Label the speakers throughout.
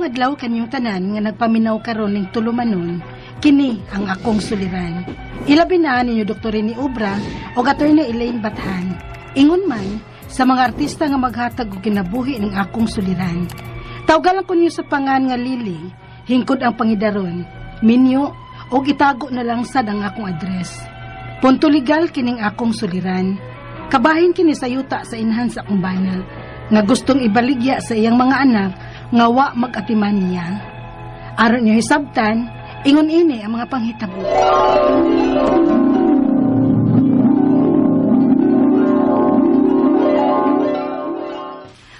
Speaker 1: Maayong adlaw kanyong tanan nga nagpaminaw karon ning tulumanon, kini ang akong suliran. Ilabi na ninyo Dr. Rene Obra o Attorney Elaine Bathan. Ingon man sa mga artista nga maghatag og kinabuhi ning akong suliran. Tawgalan ko niyo sa pangan nga Lily, hingkod ang pangidaron, minyo og itago na lang sad ang akong address. Punto legal kining akong suliran. Kabahin kini sa yuta sa inhan sa akong bana, nga gustong ibaligya sa iyang mga anak nga wa mag-atiman niya. Aron niyo hisabtan, ingon ini ang mga panghitabo.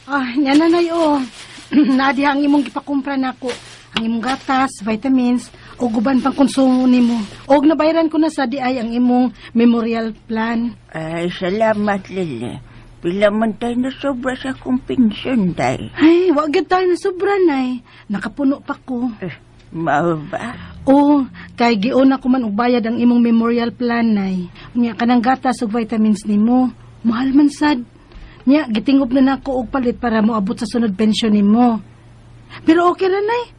Speaker 1: Ah, nya nanay oh. Naadi ang imong gipakumpra nako. Ang imong gatas, vitamins, ug uban pang konsumo nimo. Og nabayaran ko na sa di ay ang imong memorial plan.
Speaker 2: Ay, salamat, Lily. Pila man tayo na sobra sa akong pensyon, day.
Speaker 1: Ay, wag gyud tayo na sobra, nay. Nakapuno pa ko.
Speaker 2: Eh, mao ba?
Speaker 1: Oo, kay giuna ko man og bayad ang imong memorial plan, nay. Unya kanang gatas ug vitamins nimo, mahal man sad. Nya gitingob na nako og palit para moabot sa sunod pensyon nimo. Pero okay ra, nay.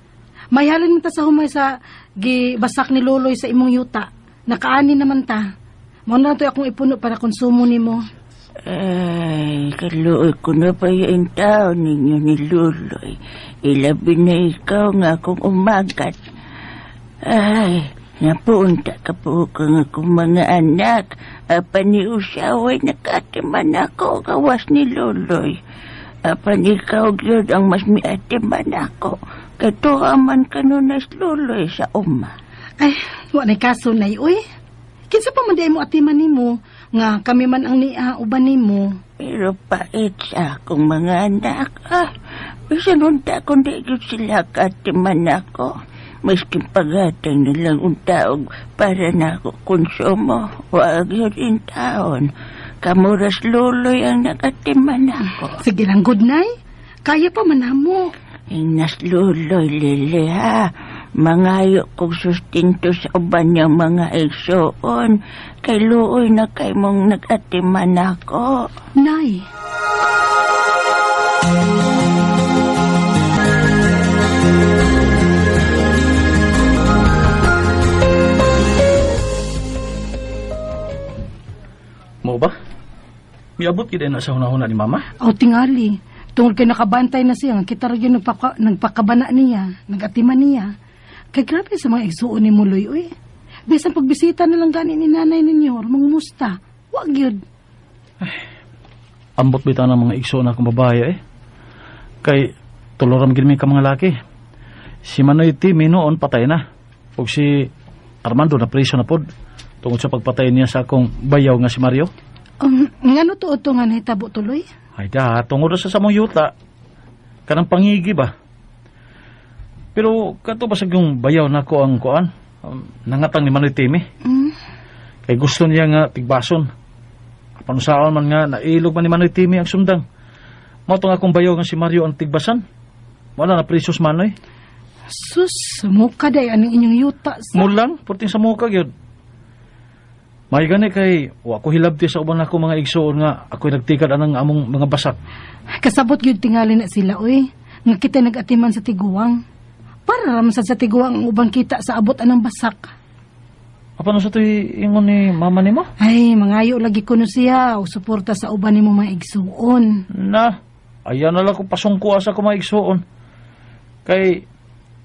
Speaker 1: Mayhalin man ta sa humay sa gibasak ni Loloy sa imong yuta. Nakaani naman ta. Mao na to akong ipuno para konsumo nimo.
Speaker 2: Ay, kaluoy ko na pa yung taon ninyo ni Luloy. Ilabi na ikaw nga akong umagat. Ay, napunta ka po kang akong mga anak. Apan ni Usaway nakatiman ako gawas ni Luloy. Apan ikaw gyud ang mas miatiman ako. Katuwa man ka nun as Luloy sa uma.
Speaker 1: Ay, wa na kaso nay, uy. Kinsa pa man di mo atiman nimo nga kami man ang niya uban nimo.
Speaker 2: Pero pait sa akong mga anak. Ah, bisan unta kundi gyud sila katiman ako. Maskin paghatag nilang untaog para na ako konsumo. Wa gyud in taon. Kamuras Luloy ang nakatiman ako.
Speaker 1: Sige lang, good night. Kaya pa man namo.
Speaker 2: Inas Luloy, Lily, ha? Mangayo kong sustento sa uban niyang mga igsoon. Kay luoy na kay mong nag-atiman ako.
Speaker 1: Nay.
Speaker 3: Mo ba? Miabot gid na sa hunahuna ni Mama?
Speaker 1: Aw, tingali. Tungod kay nakabantay na siya, kita ra gyud nagpakabana niya, nagatiman niya. Kay grabe sa mga igsuon ni Muloy, uy. Bisan pagbisita na lang gani ni nanay ninyo, or mangumusta. Wa gyud.
Speaker 3: Ay, ambot bitaw ng mga igsuon akong babae, eh. Kay tuloram gid mi ka mga laki. Si Manoy Timmy noon patay na. Ug si Armando na preso na pod tungod sa pagpatay niya sa akong bayaw nga si Mario.
Speaker 1: Ngano tuod to nga nahitabo tuloy?
Speaker 3: Ay da, tungod sa samong yuta. Kanang pangigi ba? Pero kato basag yung bayaw nako ang kuan, nangatang ni Manoy Timmy.
Speaker 1: Mm.
Speaker 3: Kay gusto niya nga tigbason. Panusaon man nga nailog man ni Manoy Timmy ang sundang. Mao tong akong bayaw nga si Mario ang tigbasan. Wala na presos Manoy.
Speaker 1: Sus, muka day anong inyong yuta sa.
Speaker 3: Mulang, purting sa muka gyud. May gani kay wa ko hilabti sa uban nako mga igsoon nga ako'y nagtikad anang among mga basak.
Speaker 1: Kasabot gyud tingali na sila oy, nga kita nagatiman sa tiguang. Para raman sad sa tiguang ang ubang kita sa abot anang basak.
Speaker 3: Apano sa to'y ingon ni mama nimo?
Speaker 1: Ay, mangayo lagi kuno siya og suporta sa uban nimo mga igsoon.
Speaker 3: Na, ayan na lang ko pasungko asa ko mga igsoon. Kay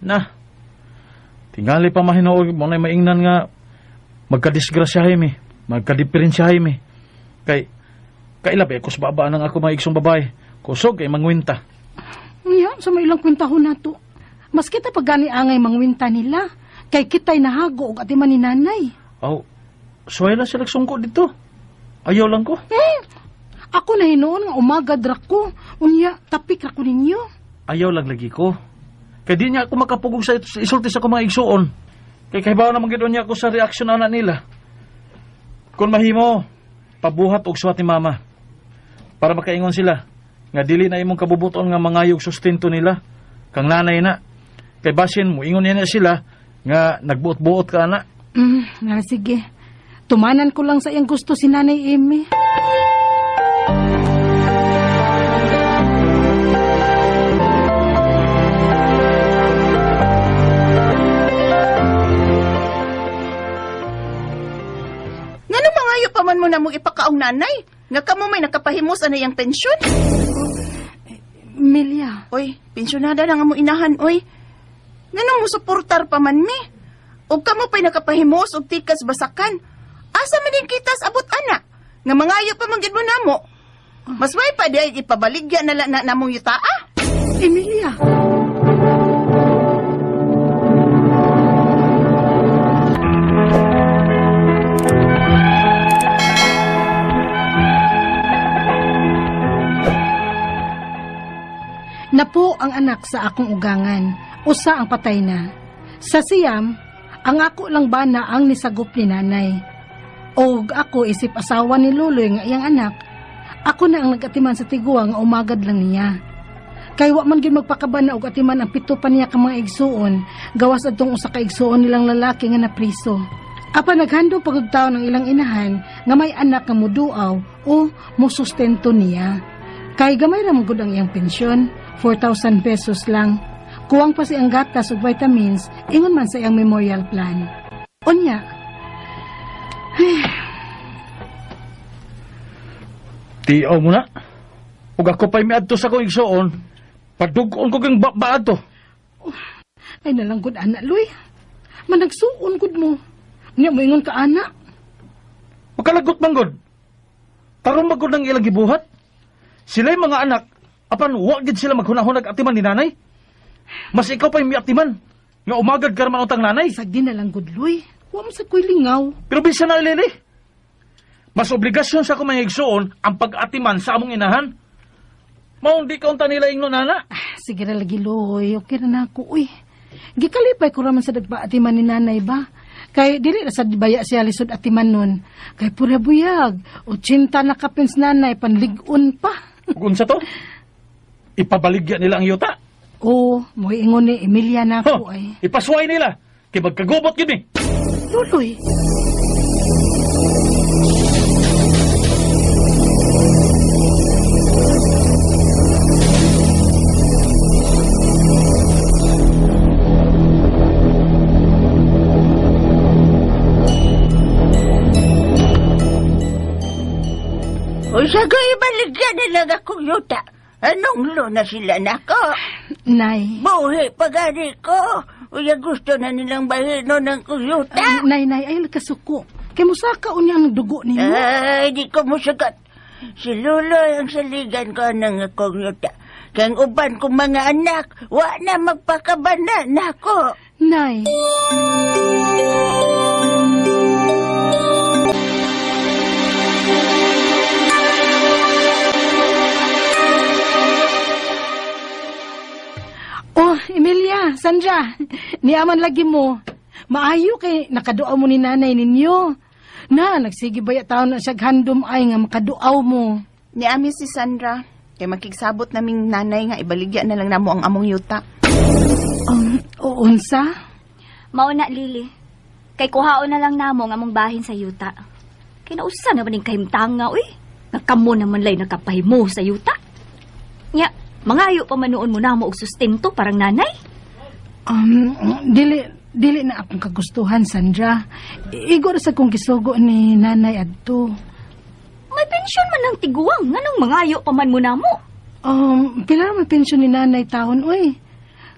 Speaker 3: na tingali pa mahinuog mo na maingnan nga magkadisgrasyahay mi, magkadiferensyahay mi. Kay kailabi ako sa baba ng ako mga igsong babae. Kusog kay mangwinta.
Speaker 1: Unya, sa may ilang kwentahon nato. Mas kita pag gani angay mangwinta nila. Kay kita'y nahago og atiman ni nanay.
Speaker 3: Aw, suway lang sila sungko dito. Ayaw lang ko.
Speaker 1: Eh, ako na hinoon nga umagad ra ko. Unya, tapik ra ko ninyo.
Speaker 3: Ayaw lang lagi ko. Kay di niya ako makapugog sa isulti sa akong mga igsoon. Kay kahibaw naman gid niya ako sa reaksyon ana nila. Kung mahimo, pabuhat og suwat ni mama. Para makaingon sila nga dili na imong kabubuton nga mangayog sustento nila kang nanay na. Kay basin mo ingon niya sila nga nagbuot-buot ka ana.
Speaker 1: Sige. Tumanan ko lang sa iyang gusto si Nanay Amy.
Speaker 4: mo na mong ipakaong nanay? Nga kamo may nakapahimos anay ang pensyon?
Speaker 1: Emilia.
Speaker 4: Oy, pensyonada na nga mo inahan, oy. Nganong mo suportar pa man mi? Og kamo pa'y nakapahimos og tikas basakan. Asa man din kitas abot ana? Nga mangayo pa man gid mo namo. Mas may pa di ay ipabaligya na, na namong yutaa.
Speaker 1: Emilia. Napo ang anak sa akong ugangan, usa ang patay na. Sa siyam, ang ako lang bana ang nisagop ni nanay. Og ako isip asawa ni Luloy nga iyang anak, ako na ang nagatiman sa tiguang nga umagad lang niya. Kay wa man gyud magpakabana og atiman ang pito pa niya ka mga igsuon, gawas adtong usa ka igsuon nilang lalaki nga napriso. Apan naghandom pagud taon ang ilang inahan nga may anak nga muduaw o musustento niya. Kay gamay ra man gud ang iyang pensyon, 4,000 pesos lang. Kuwang pa siyang gatas ug vitamins, ingon man sa iyang memorial plan. Unya,
Speaker 3: Tiaw mo na. Ug ako pa'y miadto sa akong igsuon, padug-on ko kang baad to.
Speaker 1: Ay nalang gud ana, Luy. Managsuon gud mo. Unya mo ingon ka ana.
Speaker 3: Makalagot man gud. Tarong magud ang ilang gibuhat. Sila'y mga anak, apan wa gid sila maghunahunag atiman ni nanay. Mas ikaw pa'y miatiman, nga umagad ka raman utang nanay.
Speaker 1: Sagdi na lang gud, Luy. Wa man sa ko'y lingaw.
Speaker 3: Pero bisa na, Lily. Mas obligasyon sa akong mga igsuon ang pag-atiman sa among inahan. Maong di ka unta nila ingnon, nana.
Speaker 1: Ah, sige ra lagi, Luy. Okay ra na ako, uy. Gikalipay ko raman sa nagpaatiman ni nanay ba? Kay dili ra sad baya siya lisod atiman nun. Kay pura buyag. 80 na kapins nanay, panlig-on pa.
Speaker 3: Ug unsa to? Ipabaligya nila ang yuta.
Speaker 1: Oo, moingon ni Emilia na ako
Speaker 3: Huh,
Speaker 1: ay.
Speaker 3: ipasway nila. Kay magkagubot yun eh.
Speaker 1: Luloy.
Speaker 2: O sago, ibaligyan na lang akong yuta. Anong luna sila nako?
Speaker 1: Nay.
Speaker 2: Buhi pagari ko. Uya gusto na nilang bahino ng kuyuta.
Speaker 1: Ay, nay, nay, ay kasuko. Kay musaka unya ang dugo nimo.
Speaker 2: Ay, di ko musugat. Si Luloy ang saligan ko ng akong yuta. Kang uban kong mga anak, wa na magpakabana nako.
Speaker 1: Nay. Oh, Emilia, Sandra, niaman lagi mo. Maayo kay nakaduaw mo ni nanay ninyo. Na, nagsige baya taon na siya handom ay nga makaduaw mo.
Speaker 4: Niami si Sandra. Kay makigsabot naming nanay nga ibaligya na lang namo ang among yuta.
Speaker 1: Unsa?
Speaker 5: Mao na, Lily. Kay kuhaon na lang namo ang among bahin sa yuta. Kay nausa naman ning kahimtanga, uy. Nakamo naman lay nakapahimo sa yuta. Nya, mangayo pa man noon mo namo og sustento parang nanay.
Speaker 1: Dili na akong kagustuhan, Sandra. Igo ra sa kong gisugo ni nanay adto.
Speaker 5: May pensyon man ang tiguang, nganong mangayo pa man mo namo?
Speaker 1: Pila ra may pensyon ni nanay taon, uy.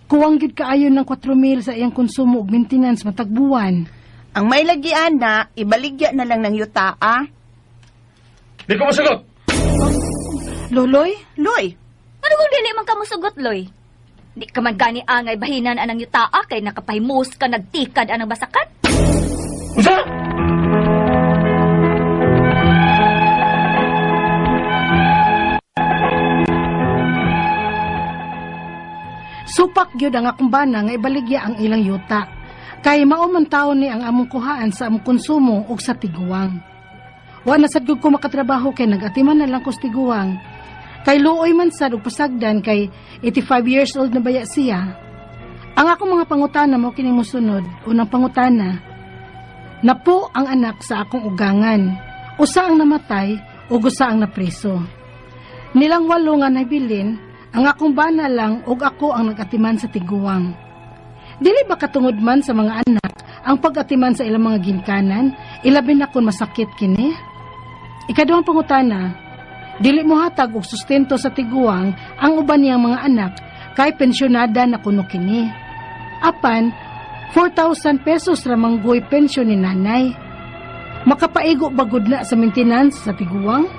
Speaker 1: Kuwang gid kaayo ng 4,000 sa iyang konsumo ug maintenance matag buwan.
Speaker 4: Ang may lagian na, ibaligya na lang ng yuta, ah.
Speaker 3: Di ko masagot.
Speaker 1: Loloy?
Speaker 4: Loy,
Speaker 5: Ano kung dili man ka mosugot, Loy? Di ka man gani angay bahinan anang yutaa kay nakapahimos ka nagtikad anang basakan.
Speaker 3: Unsa?
Speaker 1: Supak gyud ang akong bana nga ibaligya ang ilang yuta. Kay mao man taon ni ang among kuhaan sa among konsumo ug sa tiguang. Wa na sad gyud ko makatrabaho kay nag-atiman na lang ko sa tiguang. Kay luoy man sad ug pasagdan kay 85 years old na baya siya. Ang akong mga pangutana mo kining mosunod. Unang pangutana, napo ang anak sa akong ugangan. Usa ang namatay ug usa ang napreso. Nilang walo nga nabilin, ang akong bana lang ug ako ang nag-atiman sa tiguang. Dili ba katungod man sa mga anak ang pag-atiman sa ilang mga ginkanan, ilabi na kung masakit kini? Ikaduhang pangutana, dili mo hatag og sustento sa tiguang ang uban niyang mga anak kay pensyonada na kuno kini. Apan, 4,000 pesos ra manggoy pensyon ni nanay. Makapaigo ba gud na sa maintenance sa tiguang?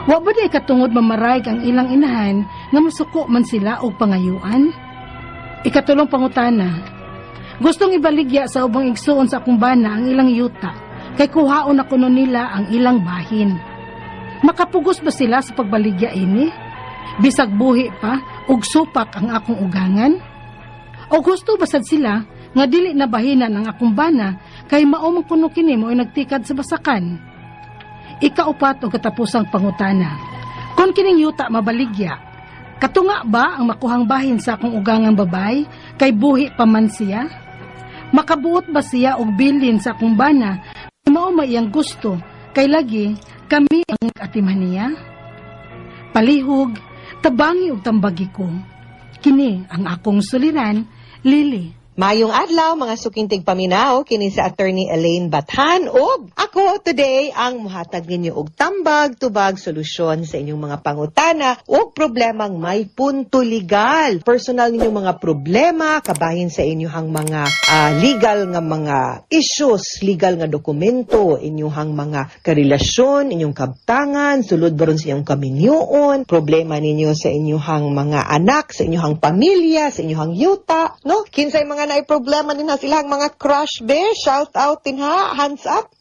Speaker 1: Wa ba di katungod mamarayg ang ilang inahan nga masuko man sila og pangayuan? Ikatulong pangutana, gustong ibaligya sa ubang igsuon sa akong bana ang ilang yuta kay kuhaon na kuno nila ang ilang bahin. Makapugos ba sila sa pagbaligya ini? Bisag buhi pa ug supak ang akong ugangan? O gusto ba sad sila nga dili na bahinan ang akong bana kay mao man kuno kini mo nagtikad sa basakan? Ikaupat o katapusang pangutana, kung kining yuta mabaligya, katunga ba ang makuhang bahin sa akong ugangang babay kay buhi pa man siya? Makabuot ba siya og bilin sa akong bana mao may iyang gusto kay lagi kami ang atiman niya? Palihog, tabangi og tambagi ko. Kini ang akong suliran, Lily.
Speaker 6: Mayong adlaw mga suking tigpaminaw, kini sa Attorney Elaine Bathan ug ako today ang muhatag ninyo og tambag tubag solusyon sa inyong mga pangutana ug problemang may punto legal. Personal ninyong mga problema kabahin sa inyong mga legal nga mga issues, legal nga dokumento, inyong mga karelasyon, inyong kabtangan, sulod baron sa inyong kaminyoon, problema ninyo sa inyong mga anak, sa inyong pamilya, sa inyong yuta, no? Kinsay mga naay problema din ha silang mga crush be, shout out din ha, hands up.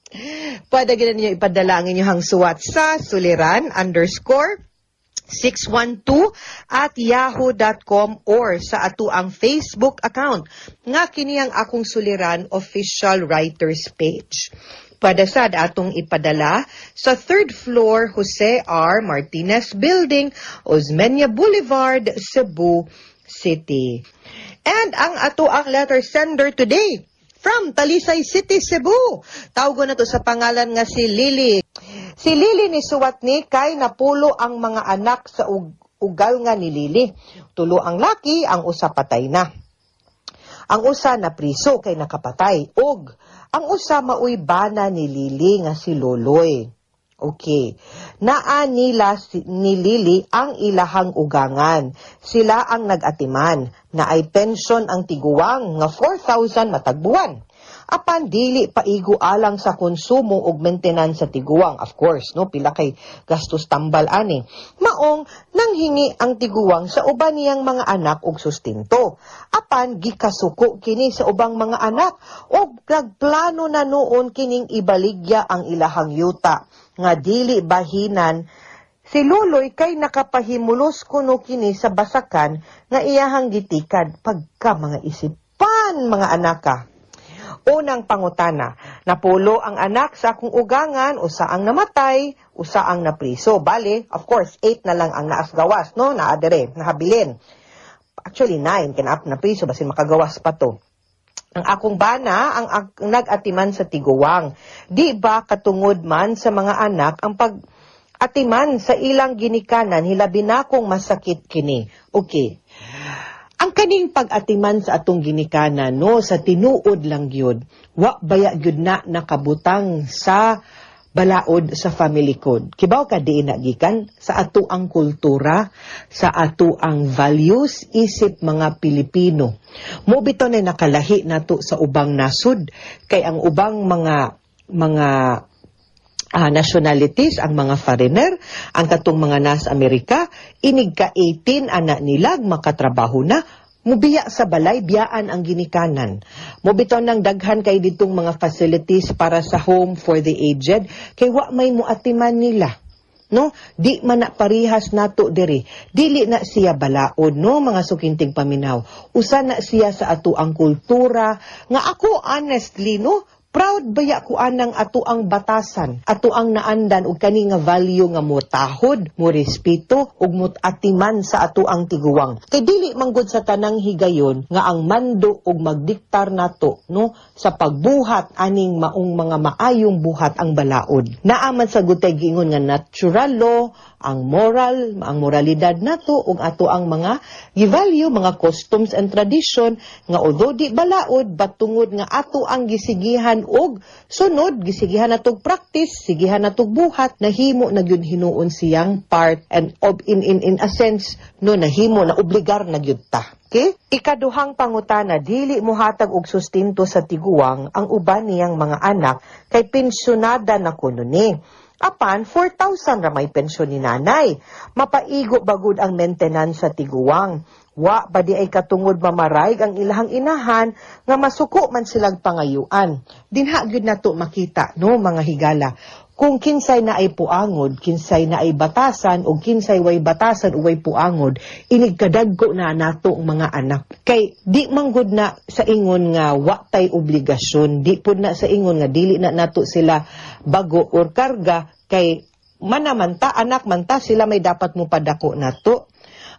Speaker 6: Pwede gina ninyo ipadala ang inyong suwat sa suliran_612@yahoo.com or sa ato ang Facebook account nga kini ang Akong Suliran Official Writers Page. Pwede sad atong ipadala sa third floor, Jose R. Martinez Building, Osmeña Boulevard, Cebu City. And ang ato ang letter sender today from Talisay City, Cebu. Tawgo na to sa pangalan nga si Lily. Si Lily ni suwat ni kay napulo ang mga anak sa ugal nga ni Lily. Tulo ang laki, ang usa patay na. Ang usa na priso kay nakapatay. Og ang usa maoy bana ni Lily nga si Loloy. Okay. Naa nila ni Lily ang ilahang ugangan. Sila ang nag-atiman. Naay pensyon ang tiguang nga 4,000 matag buwan. Apan dili paigo alang sa konsumo ug maintenance sa tiguang. Of course, no, pila kay gastos tambal ani. Maong nanghingi ang tiguang sa uban niyang mga anak og sustento. Apan gikasuko kini sa ubang mga anak ug nagplano na noon kining ibaligya ang ilahang yuta nga dili bahinan si Luloy kay nakapahimulos kuno kini sa basakan nga iyahang gitikad pagka mga isipan mga anaka. Unang pangutana, napulo ang anak sa akong ugangan, usa ang namatay, usa ang napriso. Bale, of course, 8 na lang ang naasgawas, no? Naadere, nahabilin. Actually, 9, kinaap na priso, basin makagawas pa to. Ang akong bana, ang nag-atiman sa tiguang. Di ba katungod man sa mga anak ang pag-atiman sa ilang ginikanan, hilabi na kung masakit kini. Okay. Ang kaning pag-atiman sa atong ginikanan, no, sa tinuod lang gyud, wa baya gyud na nakabutang sa balaod sa family code. Kibaw ka diin na gikan sa ato ang kultura, sa ato ang values isip mga Pilipino. Mo bitaw na nakalahi nato sa ubang nasod kay ang ubang mga nationalities, ang mga foreigner, ang katong mga nasa Amerika, inig ka 18 ana nila makatrabaho na, mubiya sa balay, biyaan ang ginikanan. Mubitaw ng daghan kay ditong mga facilities para sa home for the aged, kay wa may muatiman nila. No? Di man na parihas nato diri. Dili na siya balaod, no, mga sukintig paminaw. Usa na siya sa ato ang kultura nga ako honestly, no, proud baya ko anang ato ang batasan, ato ang naandan og kani nga value nga motahod, mo respeto ug motatiman sa ato ang tiguang. Kay dili manggod sa tanang higayon nga ang mando ug magdiktar nato, no, sa pagbuhat aning maong mga maayong buhat ang balaod. Naa man sa gutay giingon nga natural law, ang moral, ang moralidad nato ug ato ang mga gi-value, mga customs and tradition nga although di balaod, but tungod nga ato ang gisigihan bahin og sunod gisigihan natog practice, sigihan natog buhat, nahimo na gyud hinuon siyang part and of in a sense, no, nahimo na obligar na gyud ta. Okay? Ikaduhang pangutana, dili mohatag og sustento sa tiguang ang uban niyang mga anak kay pensyonada na kuno ni. Apan 4,000 ra may pensyon ni nanay. Mapaigo bagud ang maintenance sa tiguang? Wa ba di ay katungod mamarayg ang ilahang inahan nga masuko man silang pangayuan? Dinha gyud nato makita, no, mga higala, kung kinsay na ay puangod, kinsay na ay batasan, o kinsay way batasan o way puangod, inigkadagko na nato ang mga anak. Kay di manggod na sa ingon nga wa tay obligasyon, di pud na sa ingon nga dili na nato sila bago or karga, kay manaman ta, anak man ta, sila may dapat mo padako nato.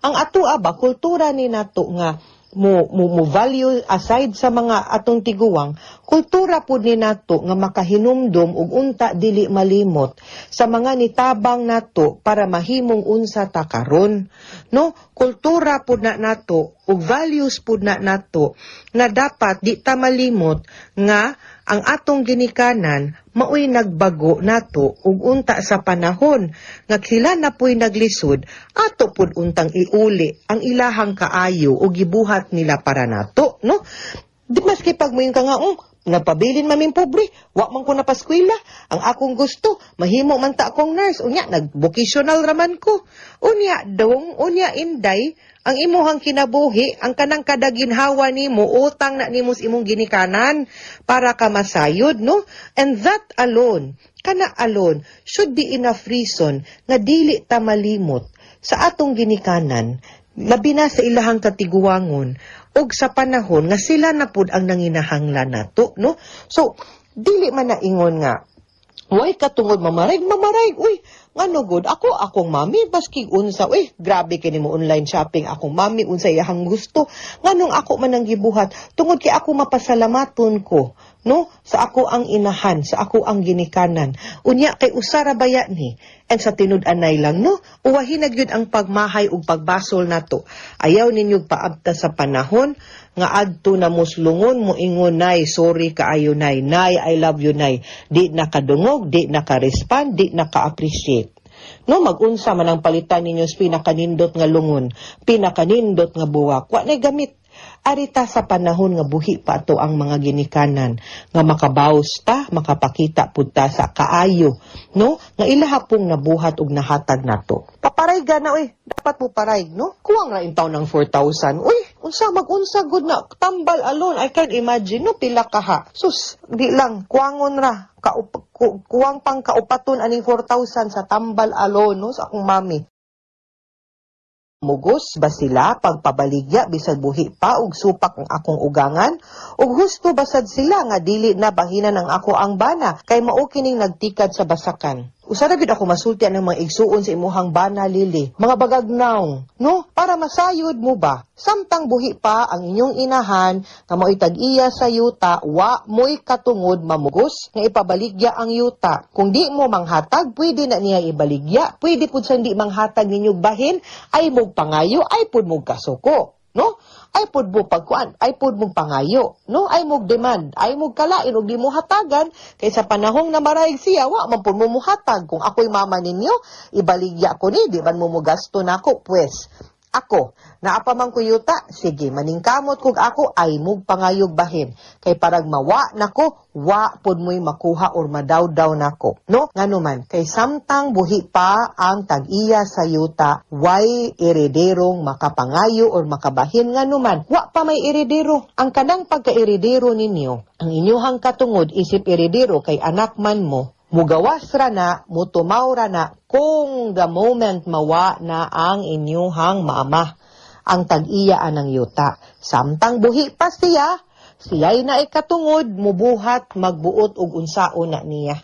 Speaker 6: Ang ato ba, kultura ni nato nga mo value aside sa mga atong tiguang, kultura pud ni nato nga makahinumdom ug unta dili malimot sa mga nitabang nato para mahimong unsa ta karon, no? Kultura pud na nato ug values pud na nato nga dapat di ta malimot nga ang atong ginikanan maoy nagbago nato ug unta sa panahon nga sila na puy naglisod, ato pud untang iuli ang ilahang kaayo ug gibuhat nila para nato, no? Di maski pag moingon ka nga, nagpabilin man min pobre, wa man ko napaskwela, ang akong gusto, mahimo man ta akong nurse, unya, nag-vocational raman ko. Unya, dong, unya, inday, ang imuhang kinabuhi, ang kanang kadaginhawa nimo, utang na nimo sa imong ginikanan para ka masayod, no? And that alone, kana alone, should be enough reason nga dili ta malimot sa atong ginikanan, labi na sa ilahang katiguangon, ug sa panahon nga sila na pud ang nanginahanglan nato, no? So, dili man na ingon nga way katungod mamarayg, mamarayg, uy, ngano gud, ako, akong mami, baski unsa, uy, grabe kini mo online shopping, akong mami, unsa iyahang gusto, nganong ako man ang gibuhat, tungod kay ako mapasalamaton ko, no, sa ako ang inahan, sa ako ang ginikanan, unya kay usara baya ni, and sa tinud-anay lang, no, uwahin na gyud ang pagmahay ug pagbasol nato. Ayaw ninyo paabta sa panahon nga adto na muslungon mo ingon, "Nay, sorry kaayo, nay. Nay, I love you, nay." Di nakadungog, di naka-respond, di naka-appreciate. No, magunsa man ang palitan ninyo sa pinakanindot nga lungon, pinakanindot nga buwak. Wa nay gamit. Arita sa panahon nga buhi pa ato ang mga ginikanan nga makabaws ta, makapakita pud ta sa kaayo, no? Nga ilaha pong nabuhat ug nahatag nato. Paparayga na uy, dapat mo parayg, no? Kuwang ra intaw ng 4,000. Uy, unsa magunsa gud na tambal alone, I can imagine, no, pila kaha. Sus, di lang kuwangon ra. Kuwang pang kaupaton aning 4,000 sa tambal alone, no, sa akong mami. Mugos ba sila pagpabaligya bisag buhi pa og supak ang akong ugangan? Ug husto basad sila nga dili na bahinan ang ako ang bana kay mao kining nagtikad sa basakan? Usa ra gyud ako masulti ang mga igsuon sa imuhang bana, Lili. Mga bagagnaw, no? Para masayod mo ba? Samtang buhi pa ang inyong inahan nga mao'y tag-iya sa yuta, wa mo'y katungod mamugos nga ipabaligya ang yuta. Kung di mo manghatag, pwede na niya ibaligya. Pwede pud sa di manghatag ninyo bahin, ay mog pangayo, ay pud mog kasuko, no? Ay pud mo pagkuan, ay pud mong pangayo, no? Ay mog demand, ay mog kalain og di mo hatagan kay sa panahong na marayig siya, wa man pud mo muhatag. Kung ako'y mama ninyo, ibaligya ko ni, di man mo mogasto nako, pues. Ako, naa pa man ko yuta, sige, maningkamot kog ako, ay mug pangayog bahin. Kay parag mawa nako, wa pud mo'y makuha or madawdaw nako. No? Ngano man, kay samtang buhi pa ang tag-iya sa yuta, way erederong makapangayo or makabahin, ngano man, wa pa may eredero. Ang kanang pagka-eredero ninyo, ang inyuhang katungod isip eredero kay anak man mo, mugawas ra na, mutumaw ra na, kung the moment mawa na ang inyuhang mama, ang tag-iya anang yuta. Samtang buhi pa siya, siya'y naikatungod, mubuhat, magbuot og unsaon na niya.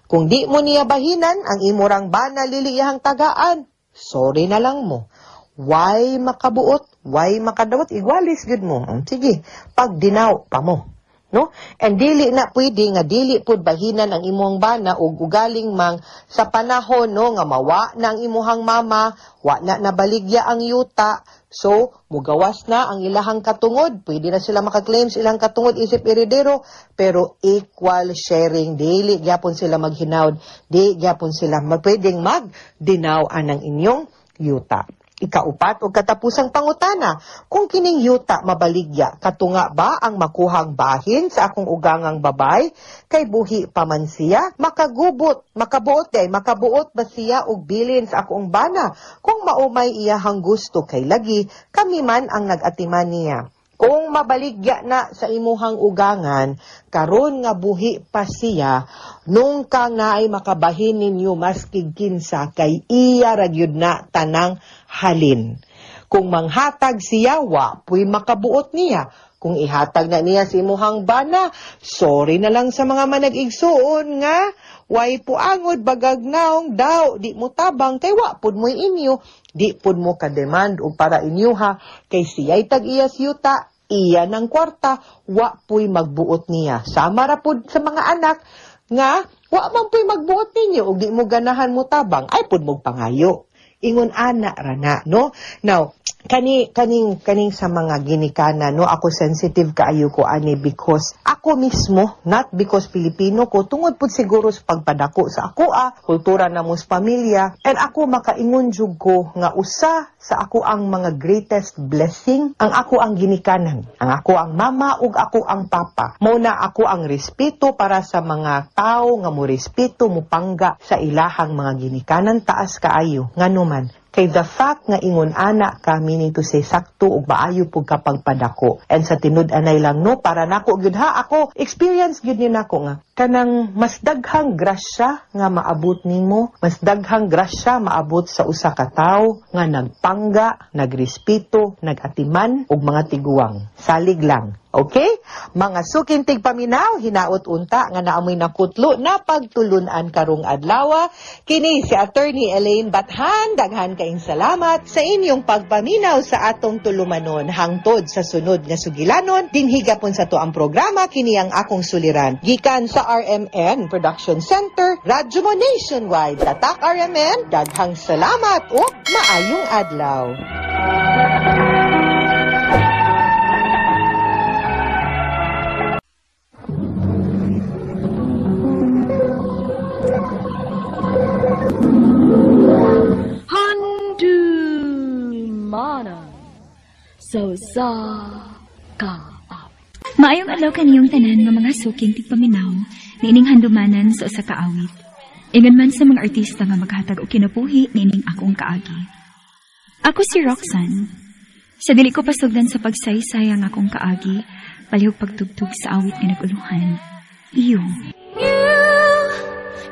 Speaker 6: Kung di mo niya bahinan, ang imurang bana liliyahang tagaan, sorry na lang mo. Why makabuot, why makadawat, igwalis gud mo. Sige, pagdinaw pa mo. No? And dili na pwede nga dili pud bahinan ang imong bana ug ugaling mang sa panahon, no, nga mawa na ang imuhang mama, wa na nabaligya ang yuta, So, mugawas na ang ilahang katungod. Pwede na sila makaklaim sa ilang katungod isip eredero, pero equal sharing. Dili gyapon sila maghinawd, di gyapon sila pwedeng magdinaw anang inyong yuta. Ikaupat o katapusang pangutana, kung kining yuta mabaligya, katunga ba ang makuhang bahin sa akong ugangang babay? Kay buhi pa man siya, makagubot, makabuot day, makabuot ba siya og bilin sa akong bana? Kung maumay iyahang gusto kay lagi, kami man ang nag-atiman niya. Kung mabaligya na sa imuhang ugangan, karon nga buhi pa siya, nung kang naay makabahin ninyo maski kinsa, kay iya ra gyud na tanang halin. Kung manghatag siya, wa puy makabuot niya. Kung ihatag na niya sa imuhang bana, sorry na lang sa mga manag-igsuon nga way puangod bagag naong daw, di mo tabang kay wa pud mo'y inyo, di pud mo ka-demand og para inyoha, kay siya'y tag-iyas yuta, iya ng kwarta, wa puy magbuot niya. Sama ra pud sa mga anak nga wa man puy magbuot ninyo ug di mo ganahan mo tabang, ay pud mo pangayo. Ingon ana ra na, no? Now, kaning sa mga ginikana, no, ako sensitive kaayo ko ani because ako mismo, not because Pilipino ko, tungod pud siguro sa pagpadako sa ako kultura na mo sa pamilya, and ako makaingon jud ko nga usa sa ako ang mga greatest blessing, ang ako ang ginikanan, ang ako ang mama ug ako ang papa. Mao na ako ang respeto para sa mga tawo nga mo respeto mupangga sa ilahang mga ginikanan taas kaayo. Ngano man, kay the fact nga ingon ana ka, meaning to say sakto ug maayo pug ka pagpadako. And sa tinud-anay lang, no, para nako gyud ha, ako experience gyud ni nako nga kanang mas daghang grasya nga maabot nimo, mas daghang grasya maabot sa usa ka tawo nga nagpangga, nagrespeto, nagatiman og mga tiguang. Salig lang. Okay? Mga suking tigpaminaw, hinaot unta nga naamoy nakutlo na pagtulunan karong adlaw. Kini si Attorney Elaine Bathan, daghan kaing salamat sa inyong pagpaminaw sa atong tulumanon. Hangtod sa sunod nga sugilanon, dinhi gapon sa to ang programa, kini ang akong suliran. Gikan sa RMN Production Center, Radyo Mo Nationwide. Tatak RMN, daghang salamat ug maayong adlaw.
Speaker 7: So sa ka.
Speaker 5: Maayong adlaw kaniyong tanan nga mga suking tigpaminaw niining handumanan sa usa ka awit. Ingon man sa mga artista nga maghatag og kinabuhi niining akong kaagi. Ako si Roxanne. Sa dili ko pasugdan sa pagsaysay ang akong kaagi, palihog pagtugtog sa awit nga naguluhan. Iyo.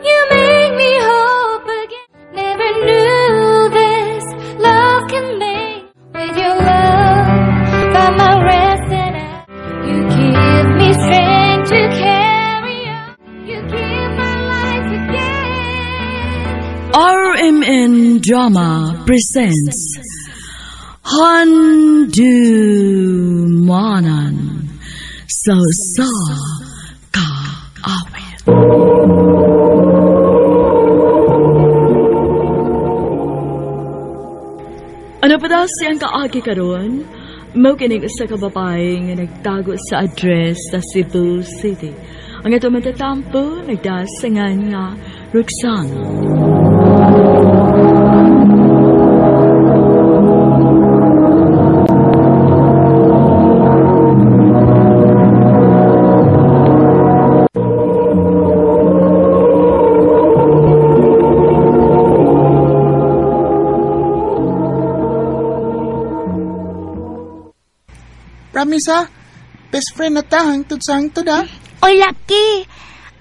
Speaker 7: You make me hope again. Never knew this love can make with your love. Find my rest and you give me strength to carry on. You give my life again.
Speaker 8: RMN Drama presents Handumanan sa Usa Ka Awit. Ano pa daw siyang kaagi karon? Mao kining usa ka babae nga nagtago sa address sa Cebu City. Ang ato matatampo nagdasangan nga Roxanne.
Speaker 9: Promise ha? Best friend na ta, hangtod sa hangtod ha?
Speaker 10: Oy, Lucky!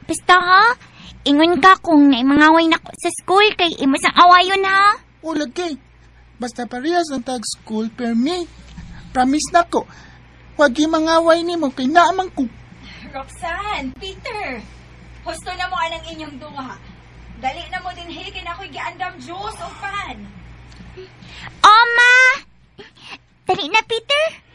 Speaker 10: Basta ha? Ingon ka kung naimangaway na ko sa school kay imo sang awayon ha?
Speaker 9: O, Lucky! Basta parehas ang tag school per me. Promise na ko. Huwag yung mangaway ni mo kay naamang ko.
Speaker 11: Roxanne, Peter! Husto na mo anang inyong duha. Dali na mo din hey, kay na ako'y giandam juice o pan.
Speaker 10: Oma! Dali na, Peter!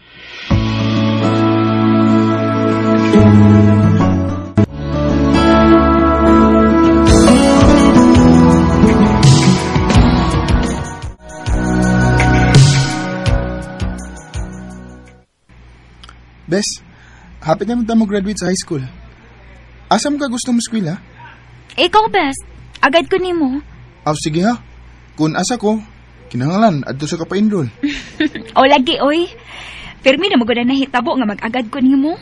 Speaker 9: Hapit naman ta mo graduate sa high school. Asa mo ka gusto mo eskwela?
Speaker 5: Ikaw best. Agad ko nimo.
Speaker 9: Aw, sige ha. Kung asa ko, kinahanglan adto sa ka pa-enroll.
Speaker 5: O lagi oy. Pirmi na magud na hitabo nga mag-agad ko nimo.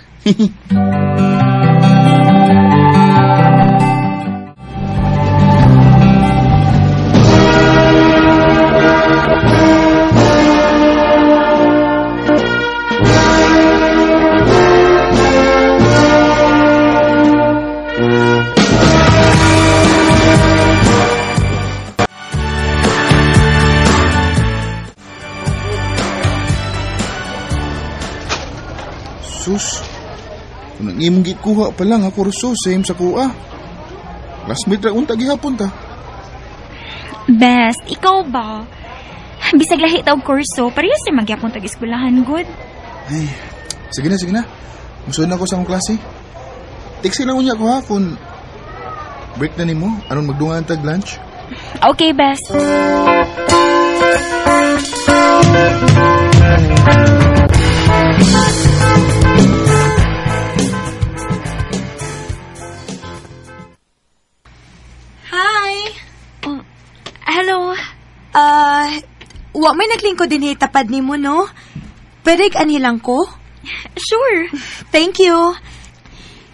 Speaker 9: Sus, kung ang imong gikuha pa lang ako kurso, same sa kuha. Classmate ra unta gihapon ta.
Speaker 5: Best, ikaw ba? Bisag lahi ta og kurso, parehas ra magyapon tag eskwelahan gud.
Speaker 9: Ay, sige na, sige na. Musunod na ako sa akong klase. Text lang unya ko ha kung break na nimo aron magdungan tag lunch.
Speaker 5: Okay, best.
Speaker 12: Hi!
Speaker 5: Oh, hello.
Speaker 12: Wa may naglingkod din tapad nimo, no? Pwede anhilang ko?
Speaker 5: Sure.
Speaker 12: Thank you.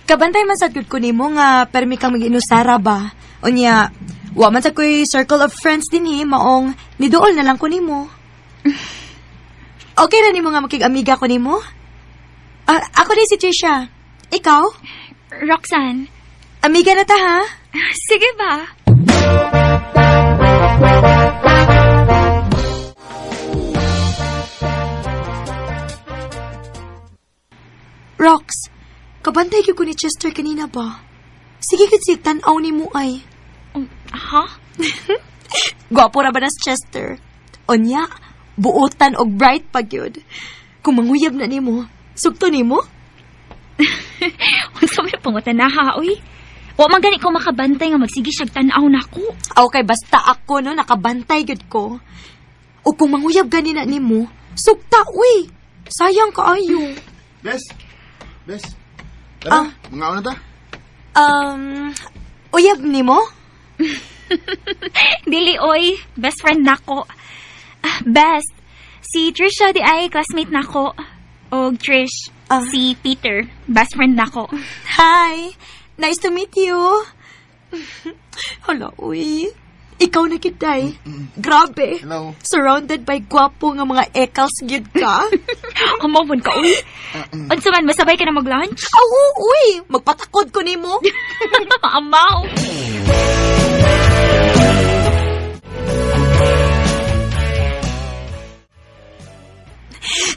Speaker 12: Kabantay man sad gud ko nimo nga permi kang mag-inusara ba. Unya, wa man sad ko'y circle of friends dinhi maong niduol na lang ko nimo. Okay ra nimo nga makig-amiga ko nimo? Ako din si Trisha. Ikaw?
Speaker 5: Roxanne.
Speaker 12: Amiga na ta, ha?
Speaker 5: Sige ba?
Speaker 12: Rox, kabantay ko ni Chester kanina ba? Sige gud siya tan-aw ni mo ay.
Speaker 5: Ha?
Speaker 12: Gwapo ra ba na si Chester? Onya, buotan og bright pa gyud. Kung manguyab na nimo, sugto nimo?
Speaker 5: Unsa may pangutan na ha, oy? Wa man gani ko makabantay nga magsige siyag tan-aw nako.
Speaker 12: Okay, basta ako no nakabantay gyud ko. O kung manguyab gani na nimo, sugta uy. Sayang kaayo.
Speaker 9: Bes. Bes. Tara, mga na ta.
Speaker 12: Uyab nimo?
Speaker 5: Dili oy, best friend nako. Best. Si Trisha di ay classmate nako. Og Trish, si Peter, best friend nako.
Speaker 12: Hi. Nice to meet you. Hala, uy. Ikaw na kitay. Grabe.
Speaker 9: Hello.
Speaker 12: Surrounded by gwapo nga mga ekals gyud ka.
Speaker 5: Kamawon ka, uy. Unsa man, masabay ka na mag-lunch?
Speaker 12: Oo, uy. Magpatakod ko nimo.
Speaker 5: Amaw.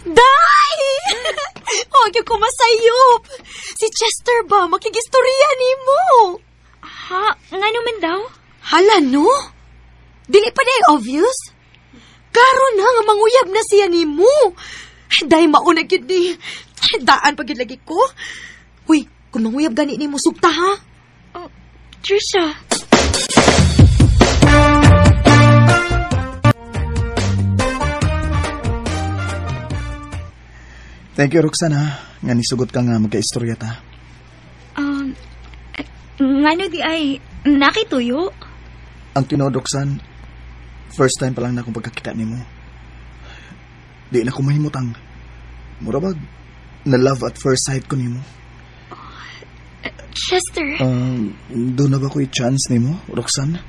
Speaker 12: Day! Huwag yung kumasayop. Si Chester ba? Makigistorya nimo.
Speaker 5: Ha? Nga naman daw?
Speaker 12: Hala, no? Dili pa na obvious? Klaro na nga manguyab na siya nimo. Dahil mauna gyud ni. Daan pa gyud lagi ko. Uy, kung manguyab gani nimo, sugta ha?
Speaker 5: Oh, Trisha.
Speaker 13: Thank you, Roxanne, ha. Nga nisugot ka nga magka-istorya ta.
Speaker 5: Ngano di ay nakituyo?
Speaker 13: Ang tinuod, Roxanne, first time pa lang na akong pagkakita nimo. Di na ko mahimutang. Murabag, na love at first sight ko nimo.
Speaker 5: Chester.
Speaker 13: Doon na ba ko'y chance nimo, Roxanne?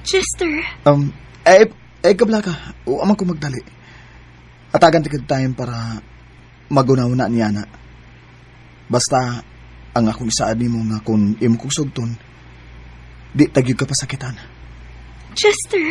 Speaker 5: Chester.
Speaker 13: Kabla ka. Uamang ko magdali. Atagan tikad time para magunaw na niya na. Basta, ang akong isaad nimo nga kung imo kong sugton, di tagyog ka pasakitan.
Speaker 5: Chester.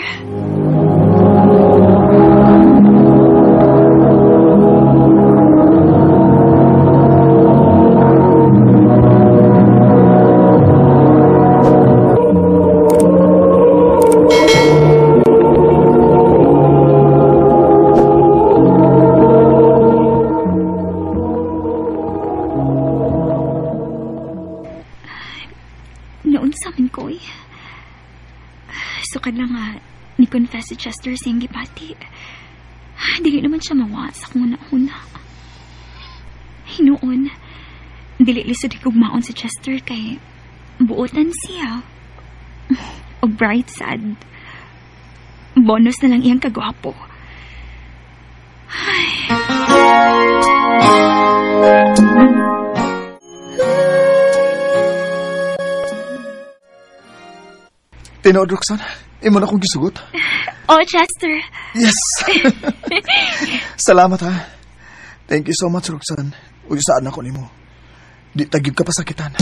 Speaker 5: Ni-confess si Chester sa iyang gipati. Dili naman siya mawa sa kung una-una. Hinuon, Dili lisod higugmaon si Chester kay buotan siya. O bright sad. Bonus na lang iyang kagwapo. Ay.
Speaker 13: Tinuod, Roxanne. Imo na akong gisugot.
Speaker 5: Oh, Chester.
Speaker 13: Yes! Salamat, ha. Thank you so much, Roxanne. Uy, saan ako nimo? Di tagig ka pasakitan.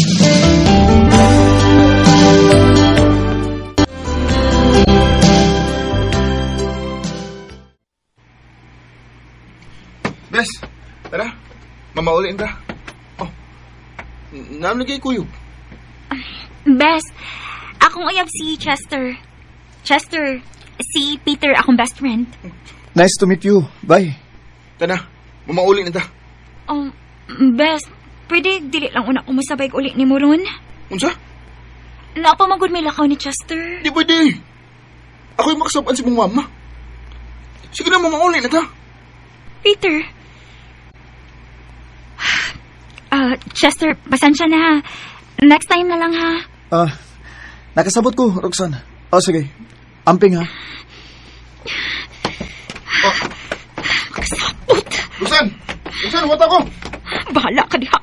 Speaker 9: Bes, tara. Mamauliin ta. Oh, naam lagi kuyog.
Speaker 5: Bes, akong uyab si Chester. Chester, si Peter akong best friend.
Speaker 13: Nice to meet you. Bye.
Speaker 9: Tara, mamauli na ta.
Speaker 5: Bes, pwede dili lang una kumusabay uli ni Moron?
Speaker 9: Unsa?
Speaker 5: Napamagod may lakaw ni Chester.
Speaker 9: Di pwede. Ako'y makasaban si mong mama. Sige na, mamauli na ta.
Speaker 5: Peter. Chester, pasensya na ha. Next time na lang ha.
Speaker 13: Nakasabot ko, Roxanne. Oh, sige. Amping ha.
Speaker 9: Oh.
Speaker 5: Makasabot.
Speaker 9: Roxanne! Roxanne, wata ko!
Speaker 5: Bahala ka diha.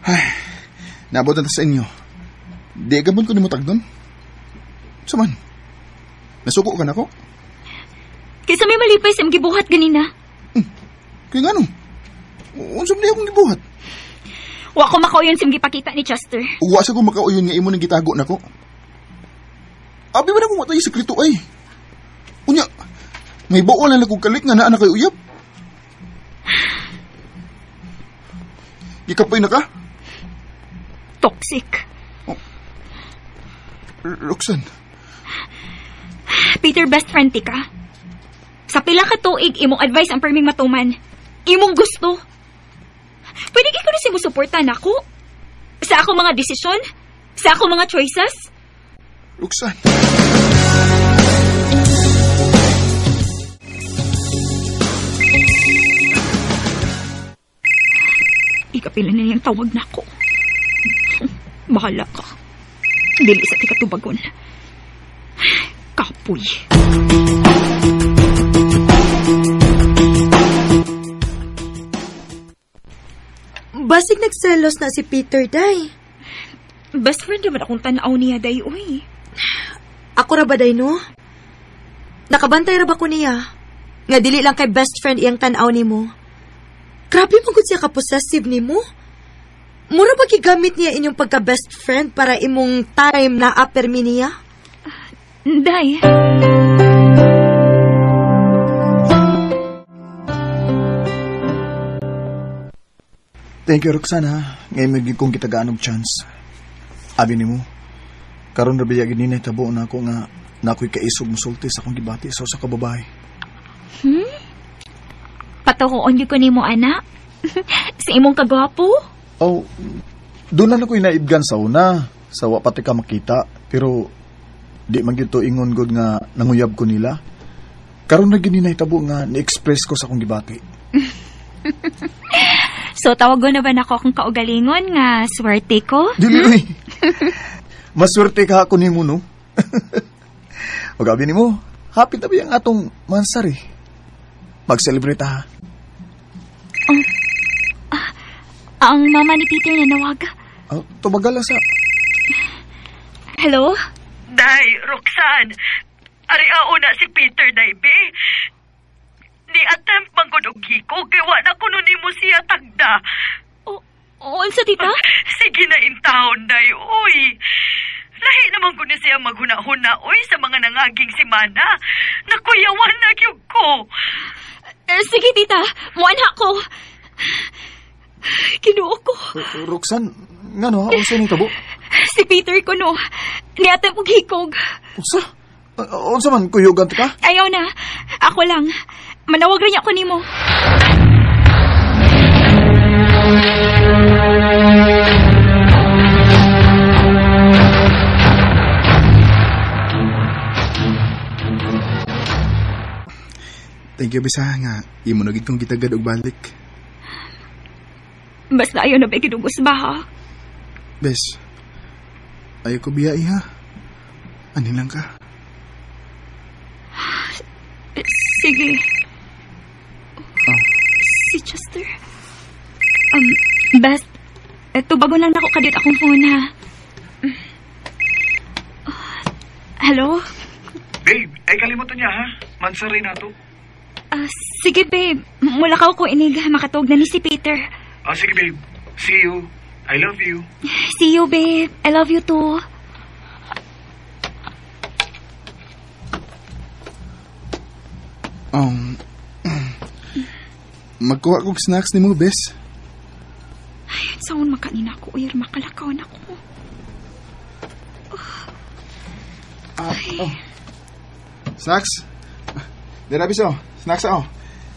Speaker 9: Ay, naabot na ta sa inyo. Di gamon ko ni mo tagdon. Saman? Nasuko ka na ko?
Speaker 5: Kaysa may malipay sa imong gibuhat ganina.
Speaker 9: Kaya nga no? Unsa man akong gibuhat?
Speaker 5: Wa ko makauyon sa imong gipakita ni Chester.
Speaker 9: Wa sa ko makauyon nga imo nang gitago nako. Abi ba na kung watay sekreto ay? Unya, may bawa na lang kong kalik nga naa na kay uyab. Gikapoy na ka?
Speaker 5: Toxic.
Speaker 9: Oh. Roxanne.
Speaker 5: Peter, best friend ti ka. Sa pila ka tuig, imong advice ang perming matuman. Imong gusto. Pwede ko na simusuporta nako. Sa akong mga desisyon? Sa akong mga choices?
Speaker 9: Roxanne.
Speaker 5: Ikapila na niyang tawag na ako. Bahala ka. Dili sa tikatubagon. Kapoy.
Speaker 12: Basig nagselos na si Peter, day.
Speaker 5: Best friend naman akong tanaw niya, day, uy.
Speaker 12: Ako ra ba, day, no? Nakabantay ra ba ko niya? Nga dili lang kay best friend iyang tanaw nimo. Grabe man gud siya ka-possessive nimo. Mura ba gigamit niya inyong pagka-best friend para imong time na apermi niya?
Speaker 5: Day.
Speaker 13: Thank you, Roxanne, ha. Ngayon may kong kitagaan og chance. Abi nimo, karon ra biya gini na tabo na ako nga na ako'y kaisog musulti sa akong gibati sa usa ka babae.
Speaker 5: Patukoon gyud ko nimo, anak. Sa imong kagwapo.
Speaker 13: Oh, doon na ako'y naibgan sa una. Sa wa pati ka makita. Pero di man gyud to ingon gud nga nanguyab ko nila. Karon na gini nahitabo nga ni-express ko sa akong gibati.
Speaker 5: So, tawagon na ba nako akong kaugalingon nga swerte ko?
Speaker 13: Dili, uy. Maswerte ka ako nimo, no? O gabi nimo, happy tabi ang atong mansari. Mag-celebrate ha.
Speaker 5: Oh, ang mama ni Peter na nawag.
Speaker 13: Oh, tumagal lang sa...
Speaker 5: Hello?
Speaker 8: Day, Roxanne. Ari-ao na si Peter, day, be. Ni-attempt man gud og hiko, kay wa na kuno nimo siya tagda.
Speaker 5: Unsa, tita?
Speaker 8: Sige na intawon, day, uy. Lahi naman ko ni siya maghuna-huna, uy, sa mga nangaging simana. Nakuyawan na gyud ko.
Speaker 5: Sige, tita. Muanha ko. Kinuo ko.
Speaker 13: Roxanne, ngano ha? Unsa ni tabo?
Speaker 5: Si Peter kuno. Niatay og hikog.
Speaker 13: Unsa? Unsa man kuyugan ka?
Speaker 5: Ayaw na. Ako lang. Manawag rin ako nimo.
Speaker 9: Thank you, bisa nga. Imo na gid kong gitagad og balik.
Speaker 5: Basta ayaw na ba gidugos ba, ha?
Speaker 9: Bes, ayaw ko biya, iha. Anin lang ka?
Speaker 5: Sige.
Speaker 9: Oh.
Speaker 5: Si Chester. Best, tubago lang nako kadit akong phone, ha? Hello?
Speaker 14: Babe, ay kalimutan niya ha. Mansari na to.
Speaker 5: Sige, babe. Mula ka ko inig. Makatog na ni si Peter.
Speaker 14: Sige, babe. See you. I love you.
Speaker 5: See you, babe. I love you too.
Speaker 9: Magkuha kog snacks ni mo, bes.
Speaker 5: Ay, saan makanina ko? Uy, makalakaw na ko.
Speaker 9: Oh. Snacks? Dara, bis, oh. Snacks, oh.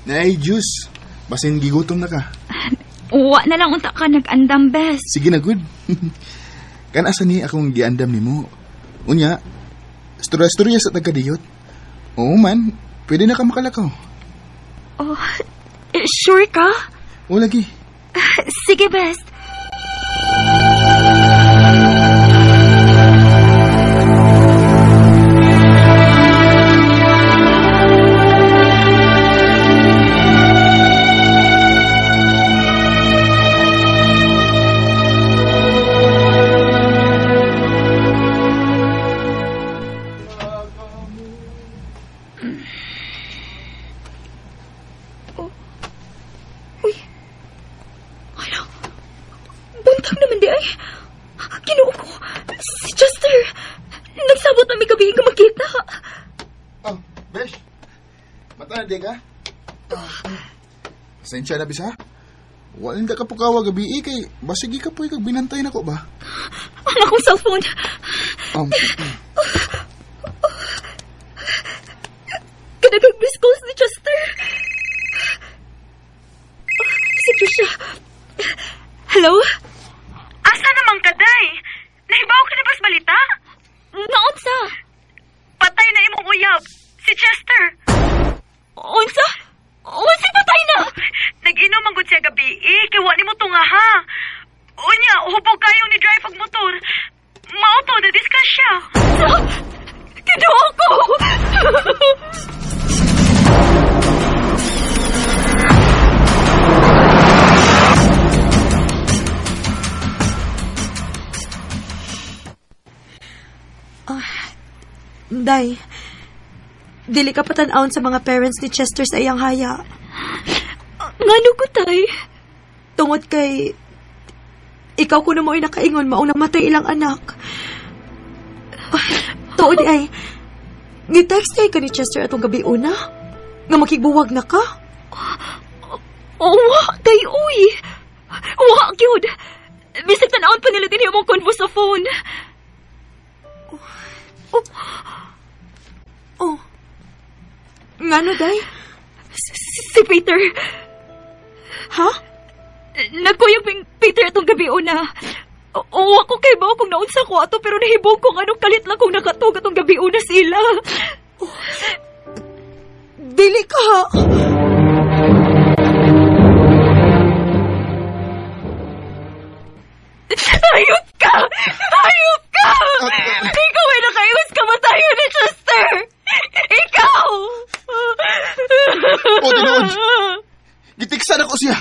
Speaker 9: Naay juice. Basin gigutom na ka.
Speaker 5: Uwa na lang unta ka nag-andam, bes.
Speaker 9: Sige na, good. Kan asa ni akong giandam nimo. Unya, storya-storya sa tagkadiyot. Oo man, pwede na ka makalakaw.
Speaker 5: Oh, sure ka?
Speaker 9: O lagi.
Speaker 5: Sige, best.
Speaker 9: Pasensya na, bisa. Wala ka pukawa gabi, eh, kay basigi ka po, kag binantay na ko ba?
Speaker 5: Ang akong cellphone. Kadagang miss calls ni Chester. Si Trisha. Hello?
Speaker 15: Asa naman ka, day? Nahibaw ka na ba's balita?
Speaker 5: Naunsa?
Speaker 15: Patay na imong uyab, si Chester.
Speaker 5: Unsa? Unsa patay na?
Speaker 15: Nag-inom ang gud siya gabi, eh, kay wa nimo tunga ha. Unya, hubog kayo ni drive og motor. Mao to na discuss siya.
Speaker 5: Kinuha ko.
Speaker 12: Day, dili ka patan-awon sa mga parents ni Chester sa iyang haya.
Speaker 5: Ngano ko, tay?
Speaker 12: Tungod kay ikaw kuno mo'y nakaingon maong namatay ilang anak. Tuod ay, ni-text ay ka ni Chester atong gabi una? Nga makigbuwag na ka?
Speaker 5: Oo, tay, uy. Wa, gyud. Bisag tan-awon pa nila din yung mong convo sa phone.
Speaker 12: Oh. Ngano, day?
Speaker 5: Si Peter.
Speaker 12: Ha?
Speaker 5: Nagkuyog ping Peter atong gabi una. Oo, ako kay ba kung naunsa ko ato pero nahibog kong anong kalit lang kung nakatug atong gabi una sila.
Speaker 12: Oh. Dili ka.
Speaker 5: Hayop ka! Hayop ka! Ikaw ay nakaiwas kamatayon ni Chester! Ikaw!
Speaker 9: O, tinuod! Gitiksan ako siya!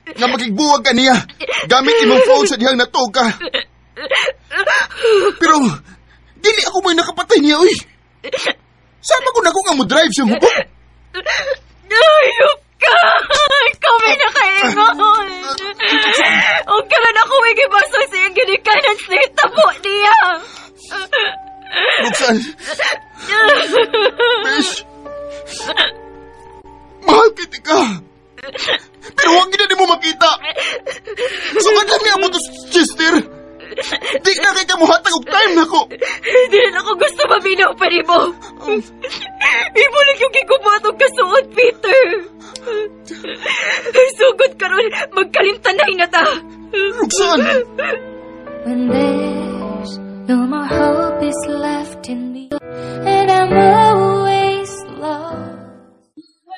Speaker 9: Nga magigbuwag ka niya! Gamit imong phone sa dihang natuog ka! Pero, dili ako mo'y nakapatay niya, uy! Sama ko na ko nga mo drive siyang hubog!
Speaker 5: Hayop ka! Ikaw may nakaingon! O karon ako may gibaso sa iyang ginikanan sa itabo niya!
Speaker 9: Roxanne! Mish! Mahal kita ka! Pero huwag gina mo makita! Sukad lang niya mo to, Chester! Di na kay kamuhatag og time na ko!
Speaker 5: Hindi na ako gusto maminaw pa ni mo! Imo lang yung gigubat og kasuot, Peter! Sugod karon, magkalimtanay na ta!
Speaker 9: Roxanne!
Speaker 7: When there's no more hope is left in me, and I'm always lost.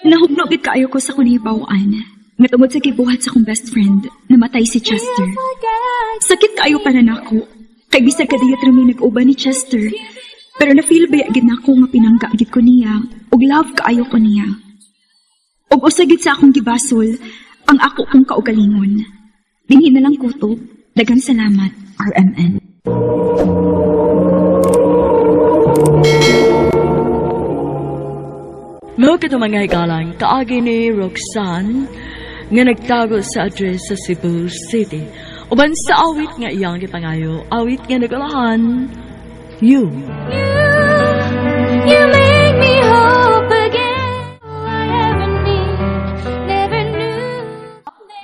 Speaker 8: Nahugno gid kaayo ko sa kunibawan nga tungod sa gibuhat sa akong best friend, namatay si Chester. Sakit kaayo para nako. Kay bisag kadiyot ra mi nag-uban ni Chester, pero na-feel baya gid nako nga pinangga gid ko niya ug love kaayo ko niya. Ug usa gid sa akong gibasol ang ako kong kaugalingon. Dinhi na lang kutob. Daghang salamat, RMN. Mao kato mga higalang kaagi ni Roxanne nga nagtago sa address sa Cebu City. Uban sa awit nga iyang gipangayo, awit nga nagulahan, You.
Speaker 7: You make me hope again. I ever need, never knew.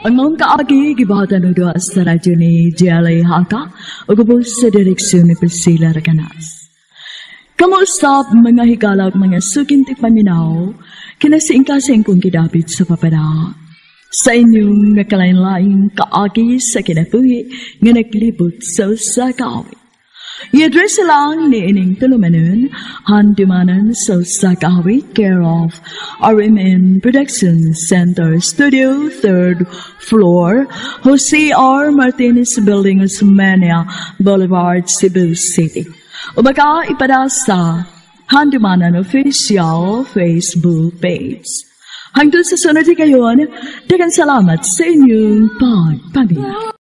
Speaker 8: Ang maong kaagi gibahatan og duha sa radyo ni Jelly Haka ug ubos sa direksyon ni Priscilla Raganas. Kamusta mga higalag mga suking tigpaminaw, kinasiing-kasing kong gidapit sa papada. Sa inyong nakalain-laing kaagi sa kinabuhi nga naglibot sa usa ka awit. I-address lang ni ining tulumanon, handumanan sa usa ka awit, care of RMN Production Center Studio, 3rd floor, Jose R. Martinez Building, Osmeña Boulevard, Cebu City. O baka ipada sa Handumanan Official Facebook page. Hangtod sa sunod kayon, daghang salamat sa inyong pagpaminaw.